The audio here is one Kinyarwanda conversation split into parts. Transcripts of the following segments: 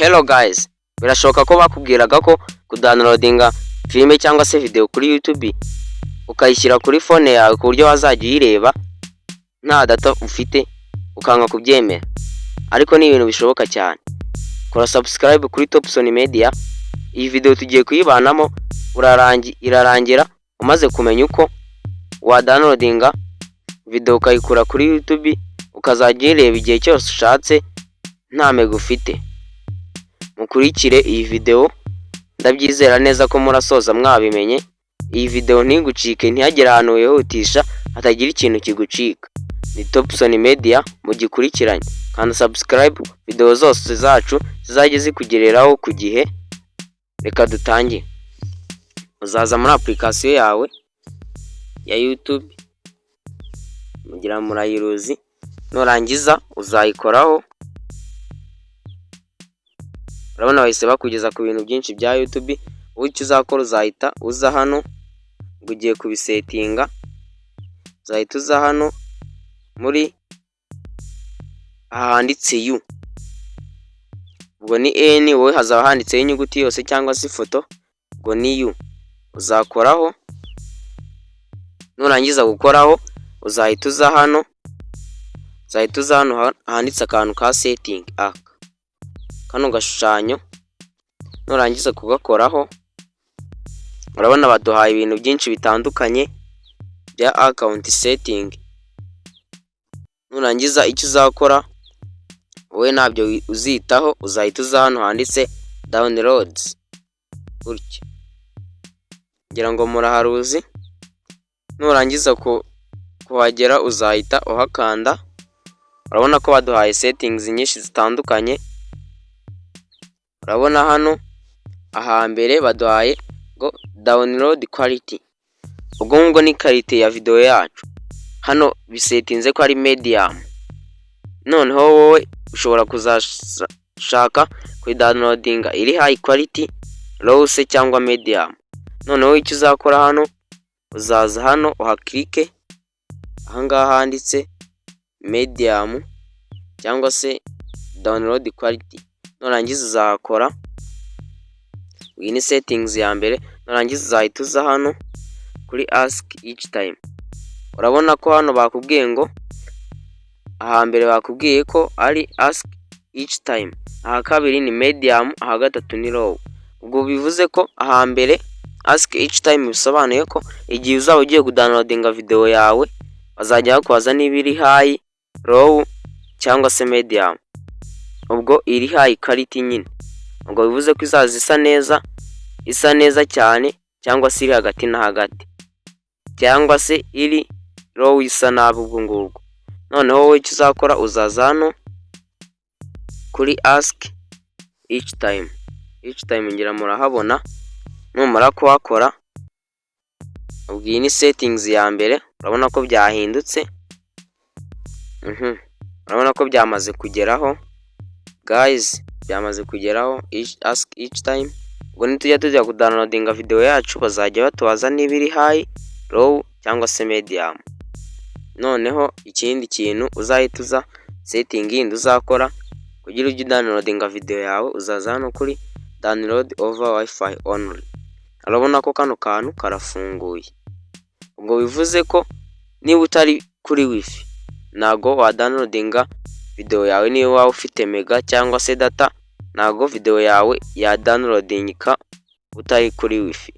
Hello guys, birashoboka ko bakubwiraga ko kudownloadinga filime cyangwa se video kuri YouTube ukayishyira kuri phone yawe ku buryo wazajya uyireba nta data ufite, ukanga kubyemera, ariko ni ibintu bishoboka cyane. Kora subscribe kuri Topson Media. Iyi video tugiye kuyibanamo irarangira umaze kumenya uko wadownloadinga video ukayikura kuri YouTube, ukazajya uyireba igihe cyose ushatse nta mega ufite. Mukurikire iyi video, ndabyizera neza ko murasoza mwabimenye. Iyi video ntigucike, ntihagire ahantu wihutisha hatagira ikintu kigucika. Ni Topson Media mugikurikiranye. Kanda subscribe, video zose zacu zizajye zikugereraho ku gihe. Reka dutangire. Uzaza muri application yawe ya YouTube, mugira murayiruzi, nurangiza uzayikoraho. Urabona bahise bakugeza ku bintu byinshi bya YouTube. Wowe icyo uzakora, uzahita uza hano ngo ugiye kubisettinga, uzahita uza hano muri aha handitse U, ubwo ni N, wowe hazaba handitseho inyuguti yose cyangwa se ifoto, ubwo ni U. Uzakoraho, nurangiza gukoraho uzahita uza hano handitse akantu ka setting, aka kano gashushanyo. Nurangiza kugakoraho, urabona baduhaye ibintu byinshi bitandukanye bya account setting. Nurangiza icyo uzakora, wowe ntabyo uzitaho, uzahita uza hano handitse downloads gutya, ngira ngo muraharuzi. Nurangiza kuhagera uzahita uhakanda. Urabona ko baduhaye settings nyinshi zitandukanye. Urabona hano ahambere baduhaye ngo download quality, ubwo ngubwo ni quality ya video yacu. Hano bisettinze ko ari medium, noneho wowe ushobora kuzashaka kuyidownloadinga iri high quality, low se cyangwa medium. Noneho icyo uzakora hano, uzaza hano uhaclicke ahangaha handitse medium cyangwa se download quality. Nurangiza uzahakora, iyi ni settings ya mbere. Nurangiza uzahita uza hano kuri ask each time. Urabona ko hano bakubwiye ngo ahambere bakubwiye ko ari ask each time, aha kabiri ni medium, aha gatatu ni low. Ubwo bivuze ko ahambere ask each time bisobanuye ko igihe uzaba ugiye kudownloadinga video yawe bazajya bakubaza niba iri high, low cyangwa se medium. Ubwo iri high quality nyine, ubwo bivuze ko izaza isa neza, isa neza cyane, cyangwa se iri hagati na hagati, cyangwa se iri low isa nabi ubwo ngubwo. Noneho wowe icyo uzakora, uzaza hano kuri ask each time, each time ngira murahabona. Numara kuhakora, ubwo iyi ni settings ya mbere. Urabona ko byahindutse, urabona ko byamaze kugeraho guys, byamaze kugeraho ask each time. Ubwo nitujya tujya kudownloadinga video yacu bazajya batubaza niba iri high, low cyangwa se medium. Noneho ikindi kintu uzahita uza, setting yindi uzakora kugira ujye udownloadinga video yawe, uzaza hano kuri download over WiFi only. Urabona ko kano kantu karafunguye, ubwo bivuze ko niba utari kuri WiFi ntago wadownloadinga video yawe. Niyo waba ufite mega cyangwa se data, ntago video yawe yadownloadingika utari kuri WiFi.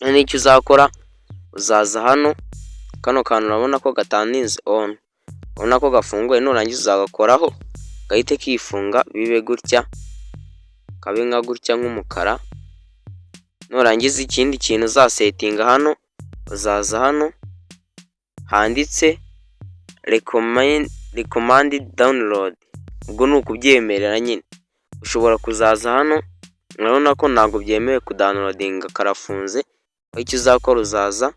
Noneho icyo uzakora, uzaza hano, kano kantu urabona ko gaturninze on, urabona ko gafunguye. Nurangiza uzagakoraho gahite kifunga, bibe gutya, kabe nka gutya nk'umukara. Nurangiza ikindi kintu uzasettinga hano, uzaza hano handitse recommend download, ubwo ni ukubyemerera nyine. Ushobora kuzaza hano, urabona ko ntabwo byemewe kudownloadinga, karafunze. Icyo uzakora, uzaza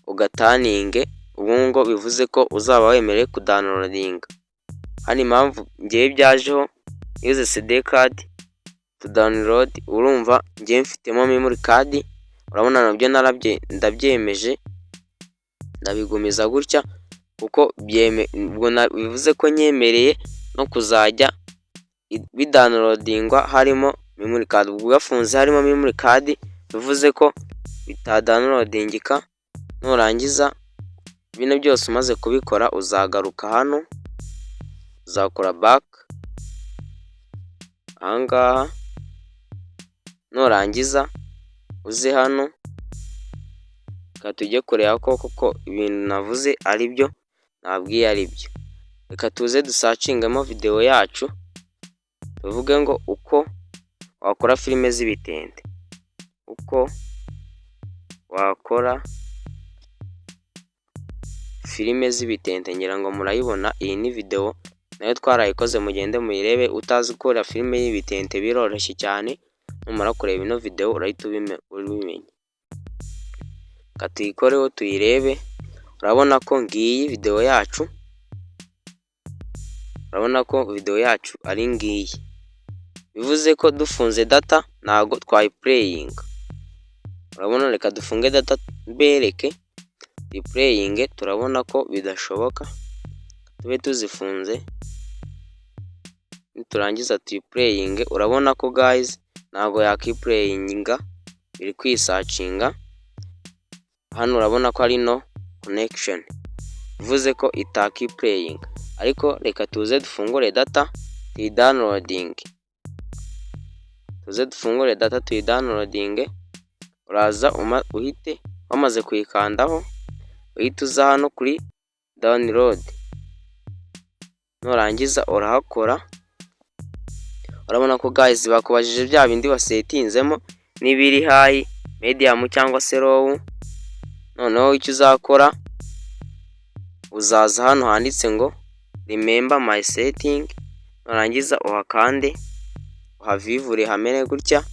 ugaturninge, ubu ngo bivuze ko uzaba wemerewe kudownloadinga. Hano impamvu ngewe byajeho use SD card to download, urumva ngewe mfitemo memory card. Urabona nabyo narabye ndabyemeje, ndabigumiza gutya kuko bivuze ko nyemereye no kuzajya Bidownloadingwa harimo memory card. Ubwo gafunze harimo memory card, bivuze ko bitadownloadingika. Nurangiza bino byose umaze kubikora, uzagaruka hano, uzakora back ahangaha. Nurangiza uze hano, reka tujye kureba ko koko ibintu navuze ari byo nabwiye ari byo. Reka tuze dusearchingemo videwo yacu, tuvuge ngo uko wakora filime z'ibitente, uko wakora filime z'ibitente. Ngira ngo murayibona, iyi ni videwo nayo twarayikoze, mugende muyirebe. Utazi gukora filime y'ibitente biroroshye cyane, numara kureba ino videwo urahita ubimenya. Reka tuyikoreho tuyirebe. Urabona ko ngiyi videwo yacu, urabona ko videwo yacu ari ngiyi. Bivuze ko dufunze data ntago twayiplayinga. Urabona, reka dufunge data mbereke tuyiplayinge. Turabona ko bidashoboka. Tube tuzifunze, niturangiza tuyiplayinge. Urabona ko guys, ntago yakiplayinga, iri kwisearchinga. Hano urabona ko ari no connection, bivuze ko itakiplayinga. Ariko reka tuze dufungure data tuyidownloadinge, tuze dufungure data tuyidownloadinge. Uraza uhite wamaze kuyikandaho, uhite uza hano kuri download. Nurangiza urahakora. Urabona ko guys, bakubajije bya bindi wasettinzemo, niba iri high, medium cyangwa se low. Noneho icyo uzakora, uzaza hano handitse ngo "Remember my setting". Nurangiza uhakande, uhavivure hamere gutya,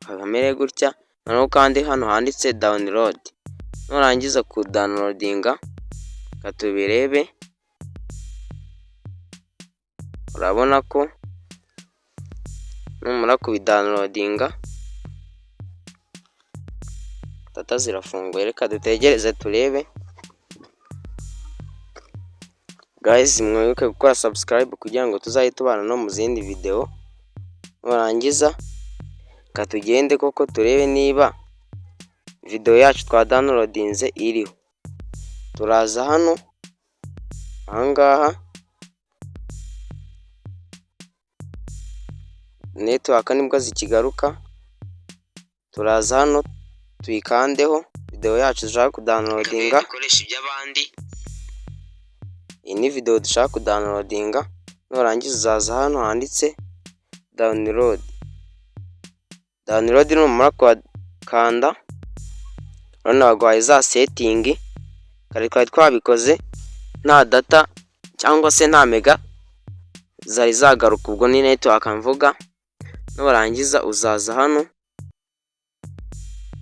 hamere gutya. Noneho kandi hano handitse download. Nurangiza kudownloadinga, reka tubirebe. Urabona ko numara kubidownloadinga, data zirafunguye, reka dutegereze turebe. Guys, mwibuke gukora subscribe kugira ngo tuzajye tubana no mu zindi video. Nurangiza reka tugende koko turebe niba video yacu twadownloadinze iriho. Turaza hano ahangaha, network nibwo zikigaruka. Turaza hano tuyikandeho, video yacu dushaka kudownloadinga. Iyi ni video dushaka kudownloadinga. Nurangiza uzaza hano handitse download. Download numara kuhakanda, urabona baguhaye za setting. Kare twari twabikoze nta data cyangwa se nta mega zari zagaruka, ubwo ni network mvuga. Nurangiza uzaza hano,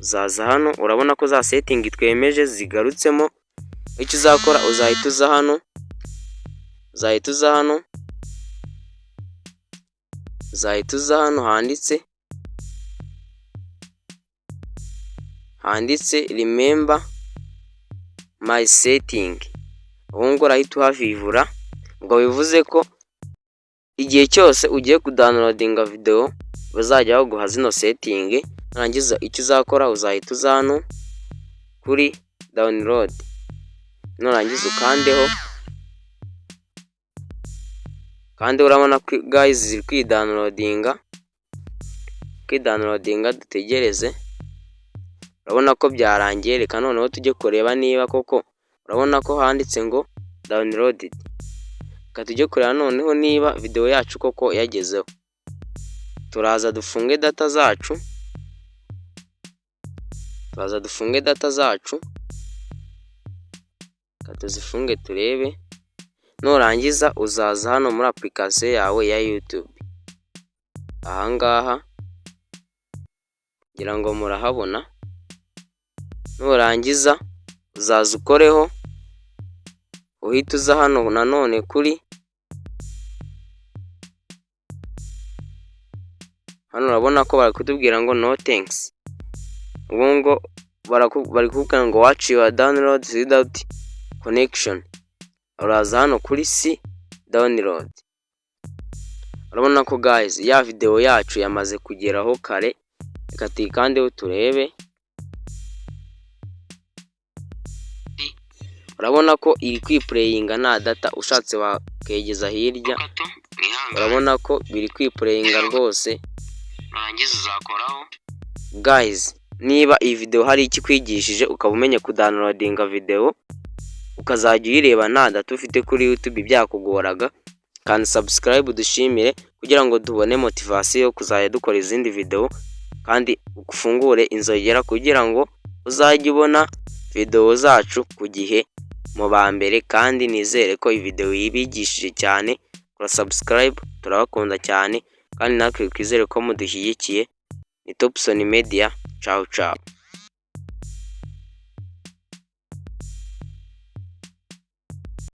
uzaza hano, urabona ko za setting twemeje zigarutsemo. Icyo uzakora, uzahita uza hano, uzahita uza hano, uzahita uza hano handitse "Remember my setting". Ubu ngubu urahita uhavivura. Ubwo bivuze ko igihe cyose ugiye kudownloadinga videwo bazajya baguha zino setting. Nurangiza icyo uzakora, uzahita uza hano kuri download, nurangiza ukandeho. Kandi urabona ko guys, ziri kwidownloadinga, kwidownloadinga, dutegereze. Urabona ko byarangiye. Reka noneho tujye kureba niba koko, urabona ko handitse ngo "downloaded". Reka tujye kureba noneho niba videwo yacu koko yagezeho. Turaza dufunge data zacu, turaza dufunge data zacu, reka tuzifunge turebe. Nurangiza uzaza hano muri application yawe ya YouTube, ahangaha ngira ngo murahabona. Nurangiza uzaza ukoreho, uhite uza hano nanone kuri hano. Urabona ko bari kutubwira ngo "No thanks". Ubu ngo bari kukubwira ngo "Watch your download without connection". Uraza hano kuri see download. Urabona ko guys, ya video yacu yamaze kugeraho kare. Reka tuyikandeho turebe. Urabona ko iri kwiplayinga nta data. Ushatse wakegeza hirya, urabona ko biri kwiplayinga rwose. Nurangiza uzakoraho. Guys, niba iyi video hari icyo ikwigishije, ukaba umenye kudownloadinga video ukazajya uyireba nta data ufite kuri YouTube byakugoraga, kandi subscribe dushimire kugira ngo tubone motivation yo kuzajya dukora izindi video, kandi ufungure inzogera kugira ngo uzajye ubona video zacu ku gihe mu ba mbere. Kandi nizere ko iyi video yibigishije cyane. Kora subscribe, turabakunda cyane, kandi natwe twizere ko mudushyigikiye. Ni Topson Media. Ciao ciao.